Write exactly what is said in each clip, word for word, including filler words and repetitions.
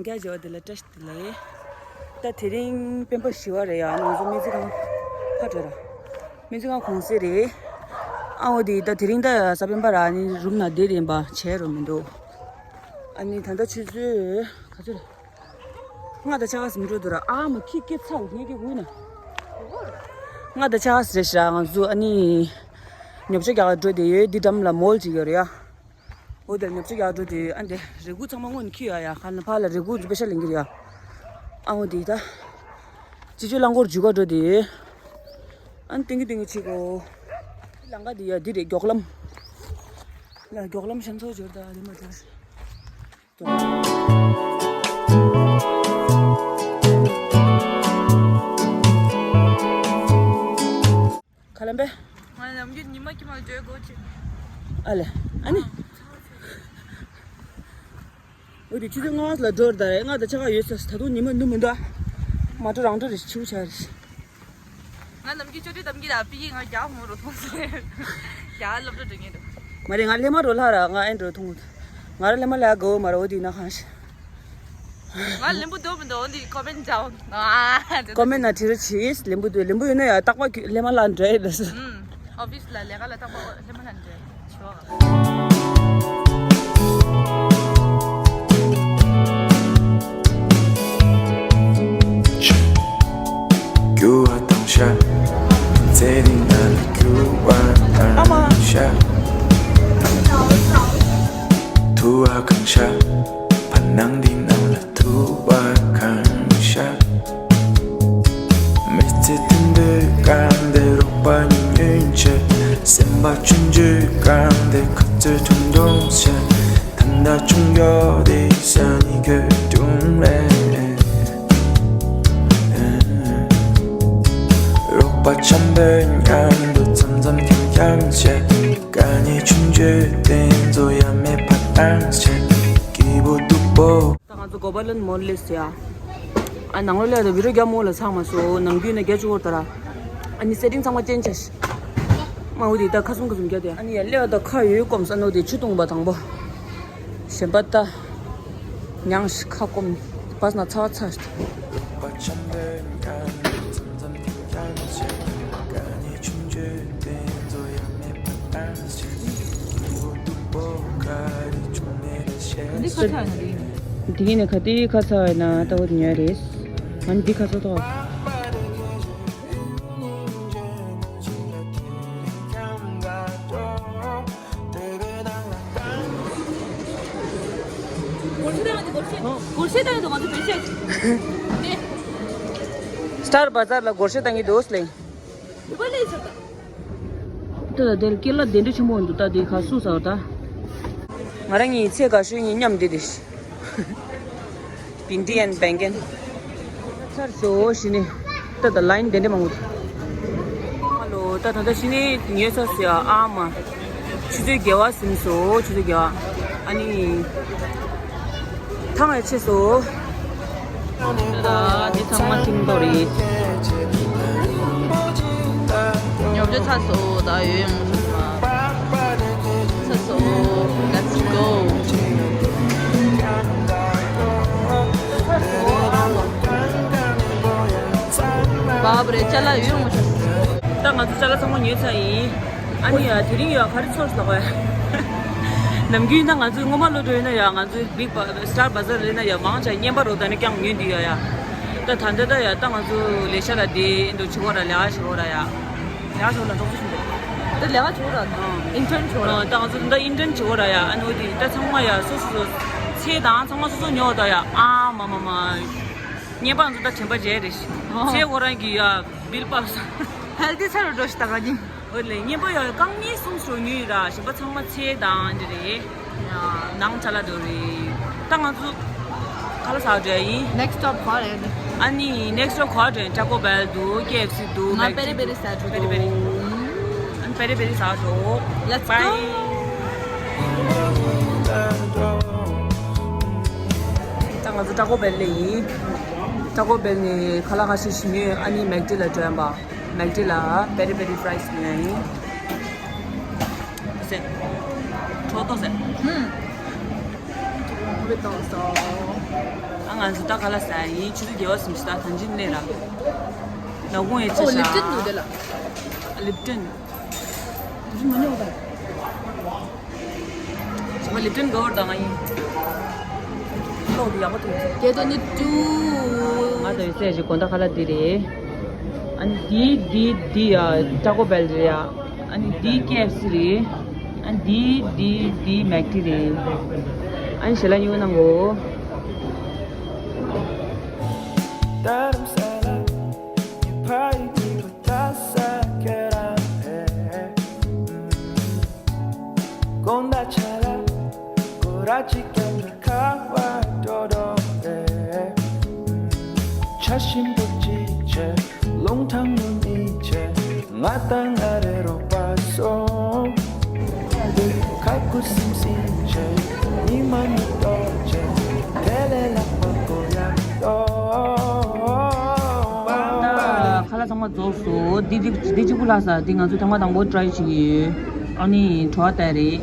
ཡ་ཇོ་དེ་ལ་བཀྲ་ཤིས་བདེ་ལེགས། ད་དེ་རིང་སྤེན་པ་བཞི་པ་རེད་ཡ། ང་ཚོ་སྨན་རྩིས་ཁང་ཕར་འགྲོ་ར། སྨན་རྩིས་ཁང་གུང་སེང་རེད། ཨ་འོ་དེ་ད་དེ་རིང་ད་གཟའ་སྤེན་པ་ར། ཨ་ནི་རུམ་ནང་བསྡད་དེ་ཡིན་པ་བྱས་རོགས་མི་འདུག་ཨ་ནི་ད་ལྟ་ཆུ་ཚོད་ག་ཚོད་རེད། ལྔ་དང་ཕྱེད་ཀ་ཟིན་འགྲོ་འདུག་ར། ཨ་མ་ཁྱི་སྐད་ཚ་ངས་ཀྱི་འུ་ན། ལྔ་དང་ཕྱེད་ཀ་ཟིན་རེད་ཤག་ང་ཚོ་ཨ་ནི་ཉོ་ཆ་རྒྱག་འགྲོ་བསྡད་ཡོད། འདི་འགྲམ་ལ་མོལ་ཅིག་ཡོད་རེད་ཡ། འོ་དེར་ཉོ་ཆ་རྒྱག་འགྲོ་བསྡད་ཡོད། ཨ་འདི་རས་ཁུག་ཚང་མ་སྔོན་ནས་འཁྱེར་ཡོད་ཡ། ཁ་ལ་ཕར་ལ་རས་ཁུག་པེ་ཤ་ལེན་གྱི་རེད་ཡ། ཨ་འོ་འདི་ད་སྤྱི་སྤྱོད་རླངས་འཁོར་འཇུག་ག་འགྲོ་བསྡད་ཡོད། ཨ་ནི་ཏིང་གི་ཏིང་གི་བྱེད་དགོས། ལམ་ཁ་འདི་ཡ་འདི་རེད། མགྱོགས་ལམ། ལ་མགྱོགས་ལམ་ཤན་ཚོ་འབྱོར་ད་དེ་མ་འབྱོར། ཁ་ལམ་པས། ང་ནམ་རྒྱུན་ཉི་མ་ཁྱི་མ་འགྲོའི་སྒོ་ཕྱེ། ཨ་ལེ། ཨ་ནི། འོ་དེ་ཆུ་ཚོད་ལྔ་ལ་འགྲོ་ར། ད་རེད། ལྔ་དང་ཕྱེད་ཀ་ཡོད་ས། ད་དུང་ཉི་མ་ནུབ་མི་འདུག་མ་འགྲོ་རང་འགྲོ་རེད། ཆུ་ཆ་རེད། ང་ནམ་རྒྱུན་ཅོ་ཅོ་གཏམ་གྱི་ར། པི་ཡིས་ང་རྒྱག་མོ་རུ་མཐོང་ཟེར། རྒྱག་སློབ་གྲྭ་འགྲོ་ངེས་འདུག་མ་རེད། ང་ལྷ་མ་རུ་ལྷ་ར། ང་ཨེ་འགྲོ་མཐོང་། ང་ར་ལྷ་མ་ལ་དགའ་བོ་མ་ར། འོ་དེ་ན་ཁང་ཤ། ང་ལེན་པོ་འདུག་མི་འདུག་འདི་ཀོ་མེན་ཊི་རྒྱག་ཨ་ཀོ་མེན་ཊི་ན་བྲིས་རོགས་བྱེད། ལེན་པོ་འདུག་ལེན་པོ་ཡོད་ན་ཡ་རྟག་པར་ལྷ་མ་ལ་འགྲོ་ཡི་རེད། ཨུམ། ཨོ་ཕི་སི་ལ་ལས་ཀ་ལ་རྟག་པར་ལྷ་མ་ལ་འགྲོ་ཡི་ཆོག་རྒྱུ་བ་དང་ཤ། ཚེ་རིང་ན་ལ་རྒྱུ་བ་དང་ཤ། ཐུ་བ་གང་ཤ། བར་སྣང་འདི་ནང་ལ་ཐུ་བ་གང་ཤ། མི་ཚེ་དུད་འགྲོའི་སྒང་དེ་རོགས་པ་ཉུང་ཉུང་བྱས། སེམས་པ་ཆུང་ཆུང་སྒང་དེ་ཁ་རྩོད་ཐུང་ཐུང་བྱས། ད་ལྟ་ཆུང་ཡོད་དེ་ས་ནི་གོས་དུང་རེད། རོགས་པ་འཆམ་པོའི་མཉམ་དུ་འཆམ་འཆམ་འཁྱམ་འཁྱམ་བྱས། དཀའ་ངལ་ཆུང་ཆུང་དེ་ཚོ་ཡང་མེད་པ་བཏང་བྱས། སྐྱིད་པོ་སྡུག་པོ། ད་ང་ཚོ་གོ་པ་ལོན་མོལ་ལེ་ཟེར་ཡ། ཨ་ནང་ལོགས་ལ་ཡ་ད་བི་ཌིའོ་རྒྱབ་མོ་ལ་ཚང་མ་སོ་ནམ་རྒྱུན་ན་རྒྱ་ཆུ་བོར་ད་ར། ཨ་ནི་སེ་ཊིང་ཚང་མ་ཅེན་ཇི་བྱས། མ་འོ་དེ་ད་ཁ་སུམ་ཁ་སུམ་རྒྱ་དེ། ཨ་ནི་ཡ་ལེ་བ་ད་ཁ་ཡོད་སྐོམ་ས་ནོ་དེ་ཆུ་བཏུང་བ་དང་པོ། གཞན་པ་ད། མྱང་ཤི་ཁ་སྐོམ། བས་ན་ཚ་བ་ཚ། འདི་ཁ་ཚ་ཡིན་ན་རེད། འདི་ནས་ག་དེ་ཁ་ཚ་བ་ཡིན་ན་ལྟ་བུ་ཉོས་རེད། ཨ་ནི་འདི་ཁ་ཚ་ཐོག་སྟར་བ་ཛར་ལ་སྒོར་གཞས་བཏང་གི་འདུག་ལེ། ད་དེར་ཀེ་ལ་དེ་འདྲ་ཆེན་པོ་འདུག་ད་དེ་ག་སུ་ཟ་བ་ད། ང་རང་གཉིས་ཚེ་ག་ཤོད་གཉིས་མཉམ་འདི་དེ། བིན་ཏི་ཨན་བེང་གན། ཚར་སོ་ཞི་ནི། ད་ད་ལ་ཡིན་དེ་འདྲ་མང་པོ་འདུག་ཧ་ལོ། ད་ད་ད་ཞི་ནི་ཉོས་ཚར་སོ་ཡ། ཨ་མ། ཆུ་ཚོད་བརྒྱད་པ་ཟིན་སོ། ཆུ་ཚོད་བརྒྱད་པ། ཨ་ནི། ཐང་ཡ་ཆེ་སོ། ད་འདི་ཚང་མ་ཐིང་ཏོ་རེད། ཉོ་ཆ་ཚར་སོ། ད་ཡོད་ཡོང་ཚར་སོ། Let's go. བབ་རེད། ཅ་ལག་ཡོད་ཡོང་ཚར་སོ། ད་ང་ཚོ་ཅ་ལག་ཚང་མ་ཉོས་ཚར་ཡིན། ཨ་ནི་ཡ་དེ་རིང་ཡ་ག་རེ་ཚོར་སོང་བས། ནམ་རྒྱུན་ད་ང་ཚོའི་སྔོན་མ་ལོ་འགྲོ་ཡིན་ན་ཡ་ང་ཚོའི་བིག་སྟར་བ་ཛར་ལ་ཡིན་ན་ཡ་མང་ཆེ་བ་བརྙན་པར་རོ་ད་ནི་རྐྱང་ཉོས་འདི་ཡ་ཡ། ད་ད་ལྟ་ད་ཡ་ད་ང་ཚོ་ལས་ཤ་ལ་དེ་འདྲ་བྱེད་དགོས་ར། ལས་ཀ་བྱེད་དགོས་ར་ཡ། ལས་ཀ་བྱེད་དགོས་ལ་འགྲོ་ཚོ་ཞིག་འདུག་ད་ལས་ཀ་བྱེད་དགོས་ར། ཨིན་ཊརན་བྱེད་དགོས་ར། ད་ང་ཚོ་ད་ཨིན་ཊརན་བྱེད་དགོས་ར་ཡ། ཨ་ནི་འོ་དེ་ད་ཚང་མ་ཡ་སོ་སོ་སོ་ཚེ་དང་ཚང་མ་སོ་སོ་ཉོ་ད་ཡ། ཨ་མ་མ་མ། བརྙན་པར་ང་ཚོ་ད་དྲན་པ་བརྗེད་རེད། ཚེ་ཁོ་རང་གི་ཡ་བིལ་པ་ཧེལ་ཐི་ཚ་རུ་འགྲོ་ཞིག་ད་ག་ཉིན། འོ་ལེ། བརྙན་པར་ཡ་རྐང་གཉིས་གསུམ་ཞོ་ཉོས་ར། གཞན་པ་ཚང་མ་ཚེ་དང་འདི་རེད། ནང་ཅ་ལག་འདི་རེད། ད་ང་ཚོ་ག་ལ་ཟ་འགྲོ་ཡིན། Next stop ག་རེད། ཨ་ནི་next stop ག་རེད། ཊ་ཀོ་བེལ་འདུག་ཀེ་ཨེཕ་སི་འདུག་ང་མེག་པེ་རི་པེ་རི་ཟ་འགྲོ་འདུག་ཨ་ནི་པེ་རི་པེ་རི་ཟ་འགྲོ། Let's go. ད་ང་ཚོ་ཊ་ཀོ་བེལ་ལ་ཡིན། ཊ་ཀོ་བེལ་ནས་ཁ་ལག་ཁ་ཤས་ཤིག་ཉོས། ཨ་ནི་མེག་ཌི་ལ་འགྲོ་ཡིན་པ། མེག་ཌི་ལ་པེ་རི་པེ་རི་ཕ་རའི་སི་ཉོས་ཡིན། ཟེར། ཁྲོ་ཏོ་ཟེར། ཧུམ། ཁོ་བོས་བཏང་སོང་། ཨ་ ང་ཚོ་ད་ག་ལ་ཟ་ཡིན། ཆུ་ཚོད་བརྒྱད་པ་ཙམ་ཞིག་ད་ཐང་ཆེན་སླེབས་ར། ནག་ཁུང་ཡོད་ཆ་ཨོ་ལིབ་ཏིན་འདུག་དེ་ལ། ལིབ་ཏིན། ལིབ་ཏིན་མ་ཉོ་ག་ད། ང་ལིབ་ཏིན་དགའ་བོ་དང་ང་ཡིན། ལོག་འདི་ཡག་པོ་འདུག་དེ་ད་ནི་ཏུ། ང་དང་ཡོད་ཚད་ཞིག་དགོང་དག་ཁ་ལག་འདི་རེད། ཨ་ནི་འདི་འདི་འདི་ཡ་ཊ་ཀོ་བེལ་རེད་ཡ། ཨ་ནི་འདི་ཀེ་ཨེཕ་སི་རེད། ཨ་ནི་འདི་འདི་འདི་མེག་ཌི་རེད། ཨ་ནི་ཞལ་ལག་གཉིས་པོ་གནང་གོ། ཁ་ལག་ཚང་མ་རྫོགས་སོང་། འདི་འདི་འདི་གཅིག་པུ་ལྷག་སོང་། འདི་ང་ཚོ་ཐེངས་མ་དང་པོ་ཊ་རའི་བྱེད་ཀྱི་ཡོད། ཨ་ནི་བྲོ་བ་ལྟ་རེད།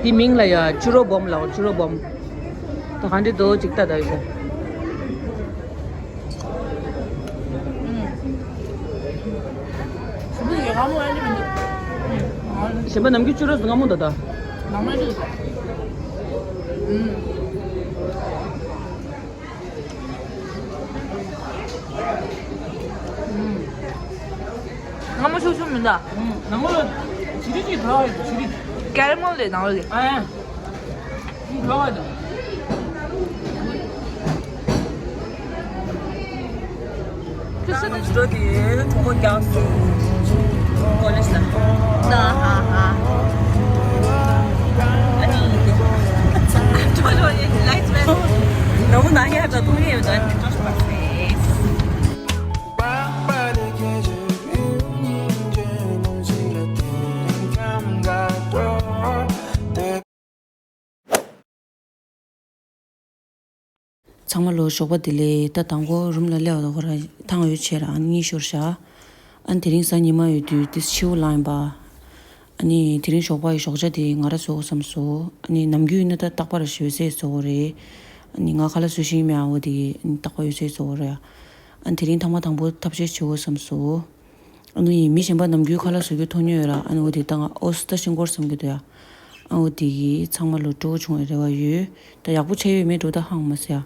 འདི་མིང་ལ་ཡ་ཅུ་རོ་སྦོམ་ལ། ཅུ་རོ་སྦོམ། ད་ག་འདྲ་འདུག་ཅིག་ལྟ་ད་ཡོད་ཤག་གཞན་པ་ནམ་རྒྱུན་ཅུ་རོ་སྔ་མོ་ད་ད། སྔ་མོ་ཤུག་ཤུག་མི་འདུག་ནང་ལོགས་ལ་ཇི་རིགས་ཀྱི་བྲོ་བ་ཡོད། ཇི་རིགས། ཀེ་ར་མེལ་རེད་ནང་ལོགས་ཀྱི། ཨ་ཡ། འདི་བྲོ་བ་ཡོད། ཁྱོད་ས་དེ་འགྲོ་དེ་གྲོགས་པོ་རྒྱག་སོང་། ཀོ་ལེཇ་ལ། ད་ཧ་ཧ། ཨ་ནི། ཁྱོད་ལོ་ཡི་ལའིཊ་མེན། ནོར་བུ་ན་ཡ་ད་མཐོང་ཡས་ཡོད་ད་ནི་ཀྲོ་ཤ་པ་སེ། ཚང་མ་ལོ་ཞོགས་པ་བདེ་ལེགས། ད་དང་པོ་རུམ་ལ་སླེབས་པ་དང་ཁོ་རང་ཐང་ཡོད་བྱས་ར་ཨ་ནི་གཉིད་ཤོར་ཤག་ཨ་ནི་དེ་རིང་གཟའ་ཉི་མ་ཡོད་དུས་ཏིས་ཕྱི་པོ་ལངས་ཡིན་པ། ཨ་ནི་དེ་རིང་ཞོགས་པ་ཡི་ཞོགས་ཇ་དེ་ང་ར་བཟོ་དགོས་བསམ་སོང་། ཨ་ནི་ནམ་རྒྱུན་ཡིན་ན་ད་རྟག་པར་ཞོད་ཟས་བཟོ་དགོས་རེད། ཨ་ནི་ང་ཁ་ལག་བཟོ་ཤེས་ཀྱི་མེད། ཨ་འོ་དེ་ཨ་ནི་རྟག་པར་ཡོད་ཟས་བཟོ་དགོས་རེད། ཨ་ནི་དེ་རིང་ཐེངས་མ་དང་པོ་ཐབས་ཤེས་བྱེད་དགོས་བསམ་སོང་། ཨ་ནི་མི་གཞན་པ་ནམ་རྒྱུན་ཁ་ལག་བཟོ་རྒྱུ་མཐོང་མྱོང་ཡོད་ར། ཨ་ནི་འོ་དེ་ད་ང་ཨོ་སི་ད་ཤིང་སྐོར་བསམ་གྱི་འདུག་ཡ། ཨ་འོ་དེ་གིས་ཚང་མ་ལོ་སྤྲོ་བོ་བྱུང་བའི་རེ་བ་ཡོད། ད་ཡག་པོ་བྱས་ཡོད་མེད་འགྲོ་ད་ཧང་མ་སི་ཡ།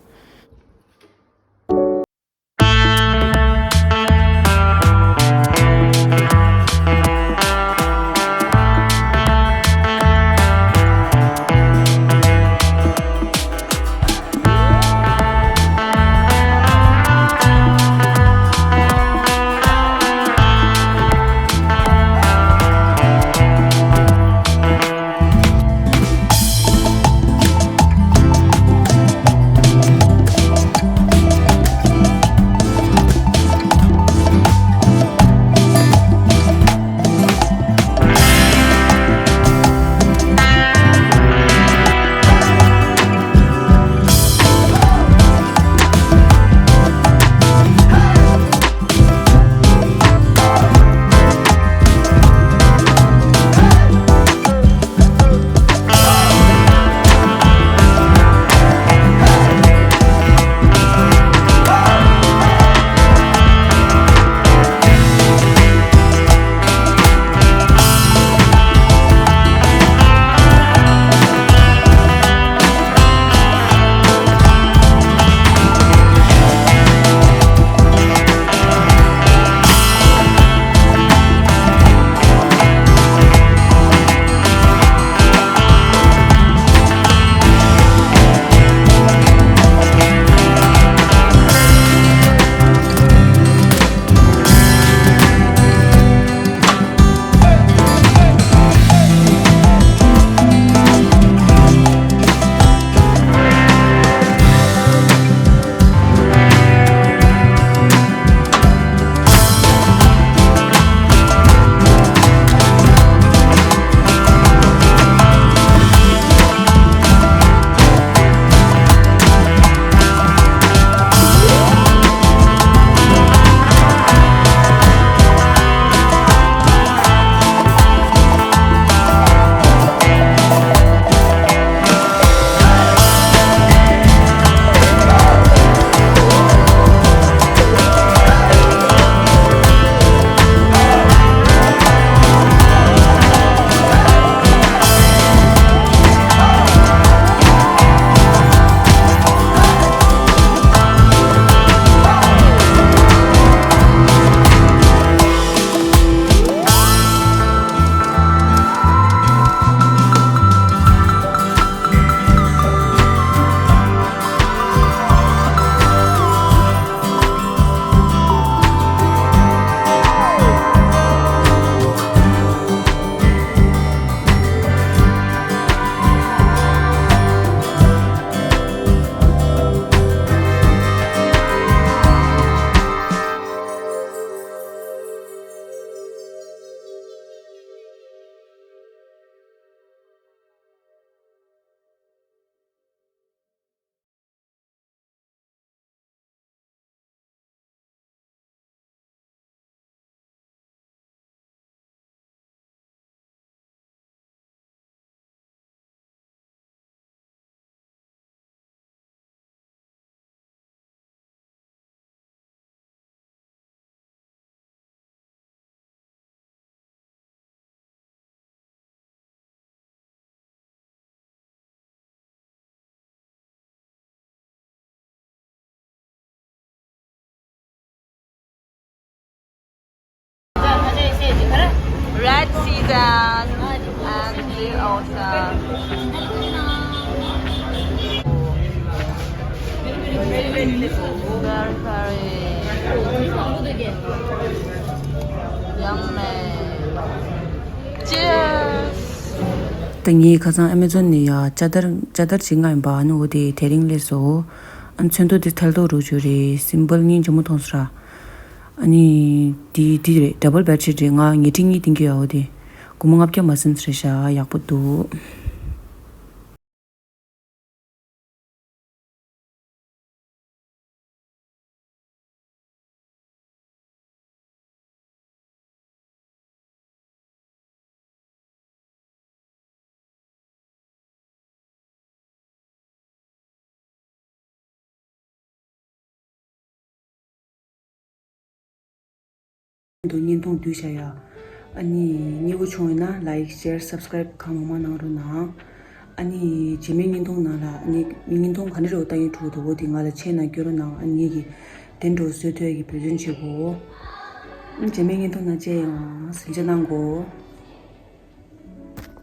Season and blue also. Very, very yummy. Cheers. ད་ངས་ཁ་སང་ཨ་མེ་ཛོན་ནས་ཡ་ཅ་དར་ཅ་དར་ཅིག་མངགས་ཡིན་པ། ཨ་ནི་འོ་དེ་དེ་རིང་སླེབས་སོང་། ཨ་ནི་ཚོན་མདོག་དེ་ཐལ་མདོག་རུ་ཅོ་རེད། སིམ་པལ་སྙིང་རྗེ་མོ་མཐོང་སོང་ར། ཨ་ནི་དེ་དེ་རེད། ཌབ་བལ་བེཌ་ཤིཊ་རེད། ང་ཉལ་ཁྲི་གཉིས་བཏིང་གི་ཡོད། འོ་དེ་སྒོར་མོ་ལྔ་བརྒྱ་མ་ཟིན་ཙམ་རེད་ཤག་ཡག་པོ་འདུག་དུ་བརྙན་ཐུང་བསྡུས་བཞག་ཡ། ཨ་ནི་མཉེས་པོ་བྱུང་ཡོད་ན་ལའིཀ་ཤེར་སབ་སི་ཀ་རའིབ་གང་མང་མང་གནང་རོགས་གནང་། ཨ་ནི་རྗེས་མའི་བརྙན་ཐུང་ནང་ལ་ཨ་ནི་བརྙན་ཐུང་ག་འདྲ་རེད་ལྟ་ཡིན་འགྲོ་འདུག་འོ་དེ་ང་ལ་ཆེད་གནང་སྐྱོན་རོགས་གནང་། ཨ་ནི་ངེད་ཀྱིས་དེ་འགྲོ་བཟོས་ཐུབ་ཡ་གི་བེད་སྤྱོད་བྱེད་དགོས། ཨ་རྗེས་མའི་བརྙན་ཐུང་ནང་མཇལ་ཡོང་། གཟིམ་འཇག་གནང་དགོས།